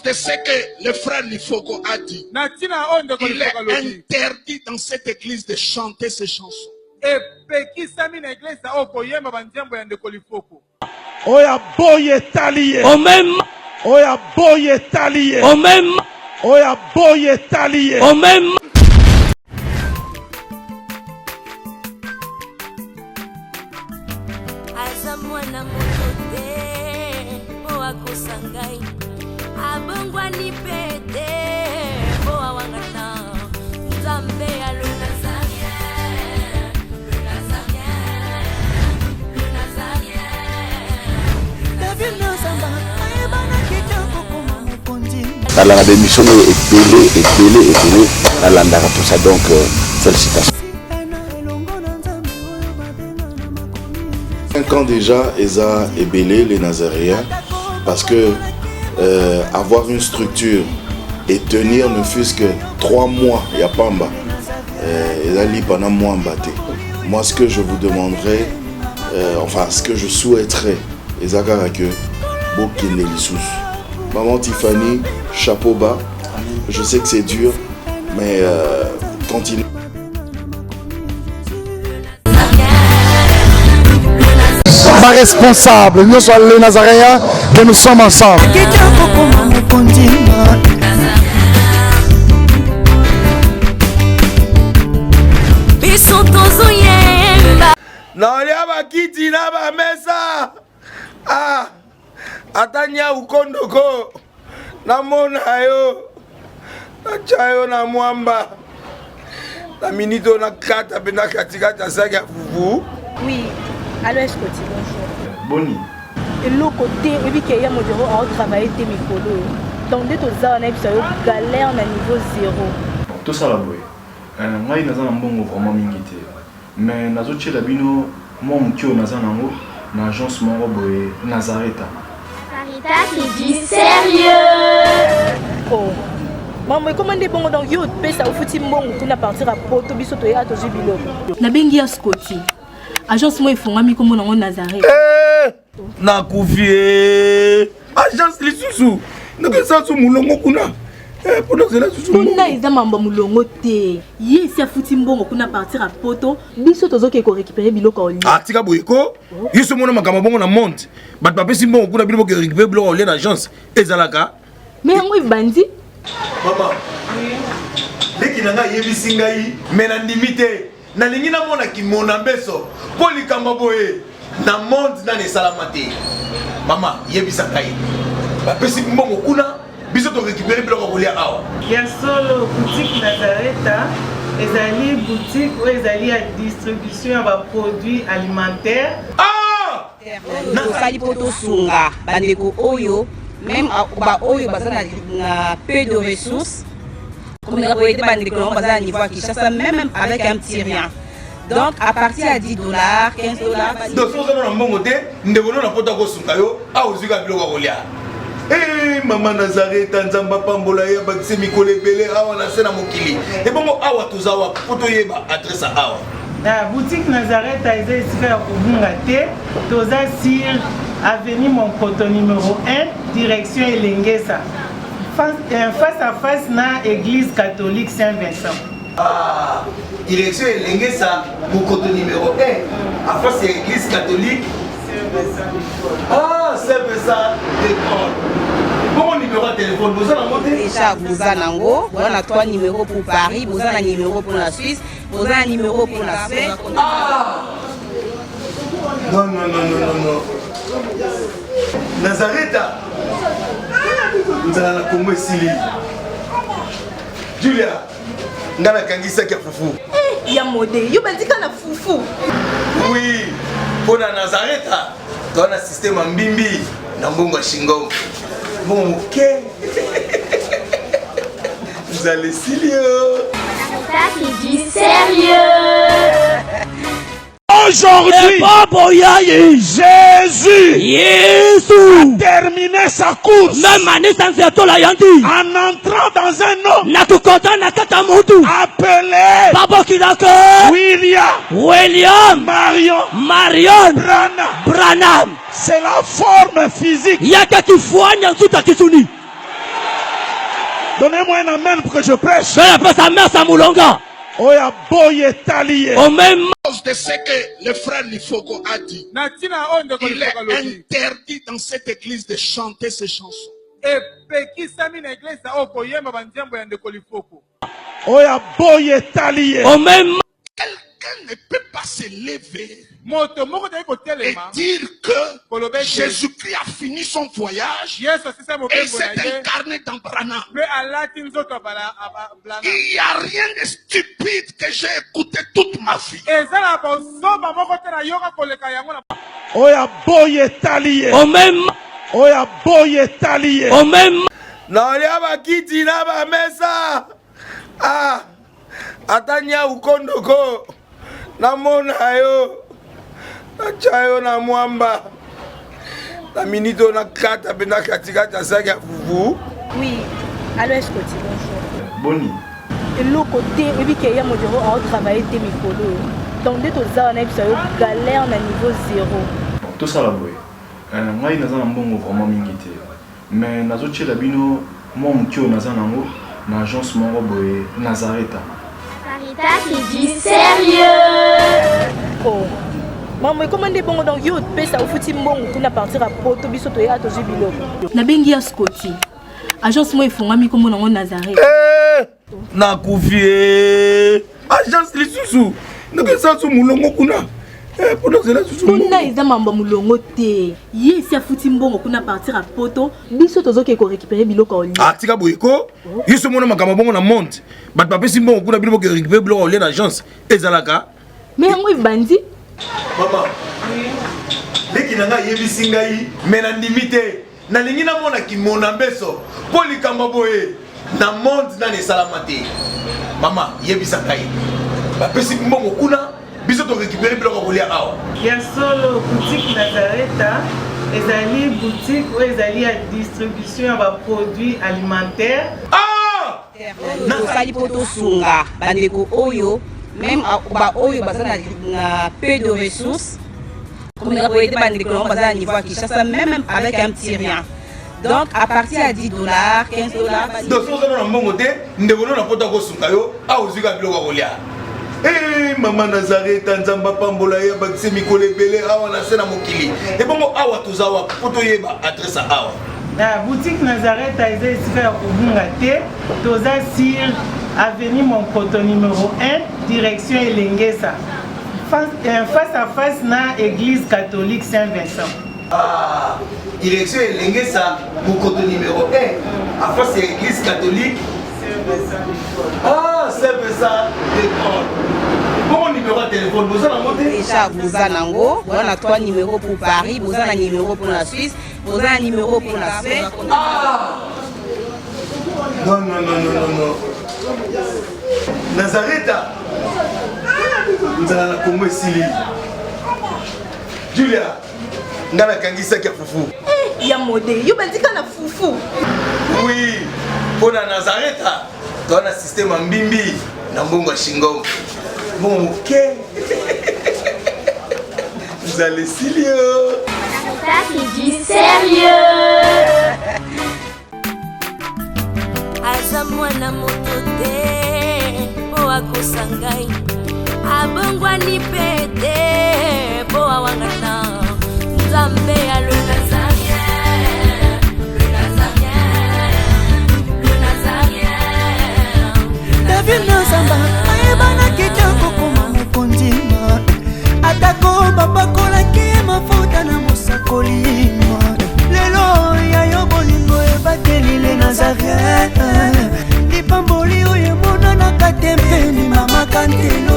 cause de ce que le frère Lifoko a dit, Na ntina oyo ndeko il Lifoko est alobi, interdit dans cette église de chanter ces chansons. Epekisami na eglise oyo koyemba banzembo ya ndeko Lifoko. Oyo aboyi etali ye. Omem. Oyo aboyi etali ye. Omem. Oyo aboyi etali ye. Omem. Aza mwana moto te mpo akosa ngai, abongwani mpe te mpo awangana Nzambe ya le Nazarien, le Nazarien, le Nazarien. David Nozamba ayebanaki te kokoma mokonzi. Nalanda ba émission nayo ebele ebele ebele nalandaka tout ça donc euh, félicitations. 5 ans déjà, eza ebele les Nazaréens, parce que euh, avoir une structure et tenir ne fût-ce que 3 mois ya pamba, euh, eza lipa na mwamba te. Moi, ce que je vous demanderais, euh, enfin, ce que je souhaiterais, eza kaka que bokende lisusu. Maman Tiffany, chapeau bas. Je sais que c'est dur, mais euh, continue. Baresponsable nyonso ya le Nazaréen, que nous sommes ensemble. Biso tozoyemba. Naolia bakiti na bamesa ah, ata nyau kondoko namona yo natya yo na mwamba na minute oyo nakata mpenza katikati ya saki ya fufu. Oui, allo Escoti, bonjour. Boni? Eloko te, oyebi ke ya modero aotravaille te mikolo oyo. Donc nde toza wana yebisa yo galère na niveau zéro. Bon, tosala boye. Euh, ngai naza na mbongo vraiment mingi te. Mais nazo tiela bino mwa moke oyo naza nango na agence moko boye Nazareta. Sarita c'est du sérieux. Oh. Mambo ekoma nde bongo donc yo opesa ofuti mbongo kuna partir ya poto biso toya tozwi biloko. Nabengi ya Scotty. Agence moko efongami kombo nango Nazareth. Eh, nakufi eh. Agence lisusu nakesa su molongo kuna eh, mpo nazela susu kuna eza mambo ya molongo te ye esi afuti mbongo kuna partir ya poto biso tozokende korécupere biloko ya olia ah, tika boye ko yo so omona makambo bongo na monde bato bapesi mbongo kuna bino boke récupere biloko ya olia na agence ezalaka me yango ebandi mama leki na ngai ayebisi ngai me nandimi te Nalingi namona kimona mbeso mpo likambo boye na monde nani esalama te. Mama yebisa ngai, bapesi mbongo kuna, biso to récupérer biloko ya kolia awa. Ya solo, boutique Nazareta ezali boutique oyo ezali ya distribution ya ba produits alimentaires. Ah! Tosali mpo tosunga bandeko oyo meme baoyo baza na peu de ressources komeka koyede bandeko yango baza na niveau ya Kinshasa meme avec un petit rien. Donc à partir ya 10 dollars, 15 dollars. Donc soki oza na mbongo te, ndeko no na poto akosunga yo, awa ozwi kaka biloko ya kolia. Hey, mama Nazareta, Nzambe apambola ye, abakise mikolo ebele awa na se na mokili. Ebongo awa toza wapi mpo toyeba adresse ya awa? Na boutique Nazareth eza esika ya kobunga te, toza sur avenue Monkoto numero 1 direction Elengesa face, euh, face à face na église catholique Saint Vincent. Ah, direction Elengesa Mokoto numéro 1 à face ya église catholique Ah, Saint Vincent de Paul. Bongo numéro ya téléphone boza nango te? Déjà boza nango, boza na 3 numéros pour Paris, boza na numéro pour la Suisse, boza na numéro pour la Suède. Ah! Non, non, non, non, non, non. Nazareta. Nzala na Congo esili. Julia, nga nakangisaki ya fufu. Eh, ya mode, yo bandika na fufu. Oui, mpo na Nazareta, toza na système ya mbimbi na mbongo ya shingom. Mbongo moke. Nzala esili yo. Ça c'est du sérieux. Aujourd'hui, Jésus Yesu a terminé sa course en entrant dans un homme appelé William, William Marion, Marion Branham. Branham. C'est la forme physique. Yaka kifwanya nzuta kisuni. Donnez-moi un amen pour que je prêche. Apesa mesa mulonga. Oya boye taliye. Omema. Cause de ce que le frère Lifoko a dit. Na ntina oyo ndeko Il est Lifoko alobi. interdit dans cette église de chanter ces chansons. Epekisami na eglise oyo koyemba banzembo ya ndeko Lifoko. Oya boye taliye. Omema. Quelqu'un ne peut pas se lever Moto moko tali et kotelema dire que koloba ete Jésus-Christ a fini son voyage Yesu asisa et mobembo s'est na ye incarné dans Branham. mpe alati nzoto ya blana. Il n'y a rien de stupide que j'ai écouté toute ma vie. Eza na bozoba moko te nayoka koleka yango na Oya boye taliye. Omema. Oya boye taliye. Omema. Nalia bakiti na bamesa. Ah, ata nyau kondoko namona yo, natya yo na mwamba na minute oyo nakata mpenza katikati ya saki ya fufu. Oui, allo Escoti, bonjour. Boni. Eloko te, oyebi ke ya modero aotravaille te mikolo oyo. Donc nde toza wana, yebisa yo galère na niveau zéro. Bon, tosala boye. Ngai naza na mbongo vraiment mingi te, mais nazotiela bino mwa moke oyo naza nango na agence moko boye Nazareta. Caritas, c'est du sérieux. Oh. Mambo ekoma nde bongo, donc yo opesa ofuti mbongo kuna partir ya poto, biso toya tozwi biloko. Nabengi ya Scoti, agence moko efungwami nkombo nango Nazareth. Nakufi e. Agence lisusu ndenge su molongo kuna mpona ozela susu. Kuna eza mambo ya molongo te, ye esi afuti mbongo kuna partir ya poto, biso tozoke korécupérer biloko ya olia. Ah, tika boye ko, yo so mona makambo bongo na monde, bato bapesi mbongo kuna, bino boke récupérer biloko ya olia na agence, ezalaka? Mais yango ebandi. Mama leki na ngai ayebisi ngai, me nandimi te, nalingi namona kimona mbeso mpo likambo boye na monde nani esalama te. Mama, yebisa ngai, bapesi mbongo kuna, biso torécupérer biloko ya kolia awa? Ya solo, boutique Nazareta ezali boutique oyo ezali ya distribution ya baproduit alimentaire. Tosali mpo tosunga bandeko oyo, même baoyo baza na peu de ressources, komeka koaider bandeko nango baza na niveau ya Kinshasa, même avec un petit rien, donc à partir ya 10 dollars, 15 dollars. Donc soki oza na mbongo te, ndeko no na poto akosunga yo awa, ozwi kaka biloko ya kolia. Mama Nazareta, Nzambe apambola ye, abakisi mikolo ebele awa na se na mokili. Ebongo awa toza wapi mpo toyeba adresse ya awa? Na boutique Nazareta eza esika ya kobunga te, toza sur avenue Monkoto numéro 1, direction Elengesa, face à face na église catholique Saint-Vincent. Ah, direction Elengesa, Mokoto numéro 1, en face ya église catholique. Ah, Saint-Vincent de Paul. Bongo numéro ya téléphone boza nango te? Déjà boza nango, boza na trois numéros pour Paris, boza na numéro pour la Suisse, boza na numéro pour la Suède. Ah non, non, non, non, non, non, Nazareta, nzala na Kongo esili. Julia, nga nakangisaki ya fufu. Ya mode, yo bandika na fufu. Oui, mpo na Nazareta toza na système ya mbimbi na mbongo ya shingom, mbongo moke, nzala esili yo. Ça, c'est du sérieux. Aza mwana moto te mpo akosa ngai, abongwani mpe te mpo awangana Nzambe ya le Nazaréen, le Nazaréen, le Nazaréen. David Nozamba ayebanaki te kokoma mokonzi, atako bapakolaki ye mafuta na mosakoli. Lelo ya yo bolingo ebateli le Nazaréen, lipamboli oyo emonanaka te mpeni mama Kantelo.